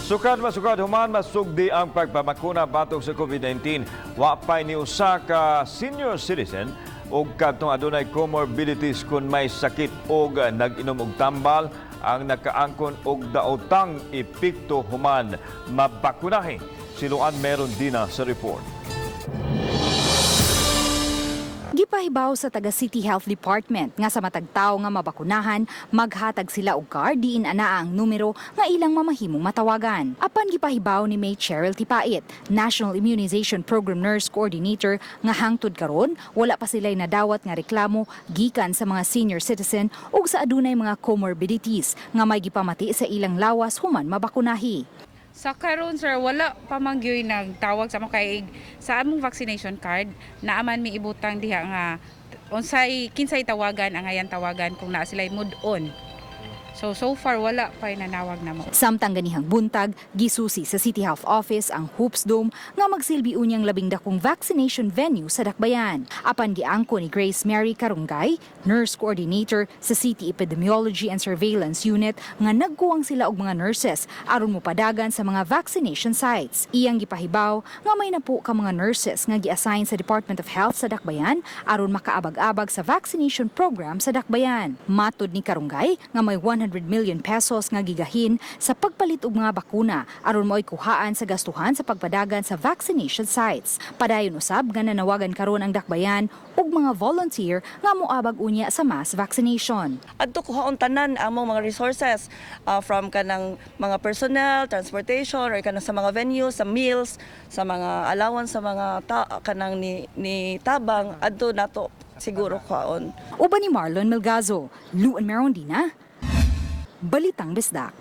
Sukad masukad human masugdi ang pagpabakuna batok sa COVID-19, wa pay ni usa ka senior citizen og kadtong adunay comorbidities kun may sakit og nag-inom og tambal ang nakaangkon og daotang epekto human mabakunahi. Si Luan meron dina sa report. Gipahibaw sa taga City Health Department nga sa matag tawo nga mabakunahan, maghatag sila og card diin anaa ang numero nga ilang mamahimong matawagan. Apan gipahibaw ni May Cheryl Tipait, National Immunization Program Nurse Coordinator, nga hangtod karon wala pa sila'y nadawat nga reklamo gikan sa mga senior citizen ug sa adunay mga comorbidities nga may gipamati sa ilang lawas human mabakunahi. Sa karon, sir, wala pa man gyud nagtawag sa among kay sa among vaccination card naaman mi ibutang diha nga unsay kinsay tawagan, ang ayan tawagan kung naa sila'y mud-on. So so far wala pa nanawag namo. Samtang ganihang buntag, gisusi sa City Health Office ang Hoops Dome nga magsilbi unyang labing dakong vaccination venue sa Dakbayan. Apan giangko ni Grace Mary Karunggay, nurse coordinator sa City Epidemiology and Surveillance Unit, nga nagkuwang sila og mga nurses aron mopadagan sa mga vaccination sites. Iyang gipahibaw nga may napo ka mga nurses nga gi-assign sa Department of Health sa Dakbayan aron makaabag-abag sa vaccination program sa Dakbayan. Matod ni Karunggay nga may ₱100 million nga gigahin sa pagpalit og mga bakuna aron mo'y kuhaan sa gastuhan sa pagpadagan sa vaccination sites. Padayon usab nga nanawagan karon ang Dakbayan og mga volunteer nga moabag unya sa mass vaccination. Adto kuhaon tanan among mga resources from kanang mga personnel, transportation, or kanang sa mga venues, sa meals, sa mga allowance sa mga kanang ni tabang adto nato siguro kuhaon. Uban ni Marlon Melgazo, Luan Merondina, Balitang Bisdak.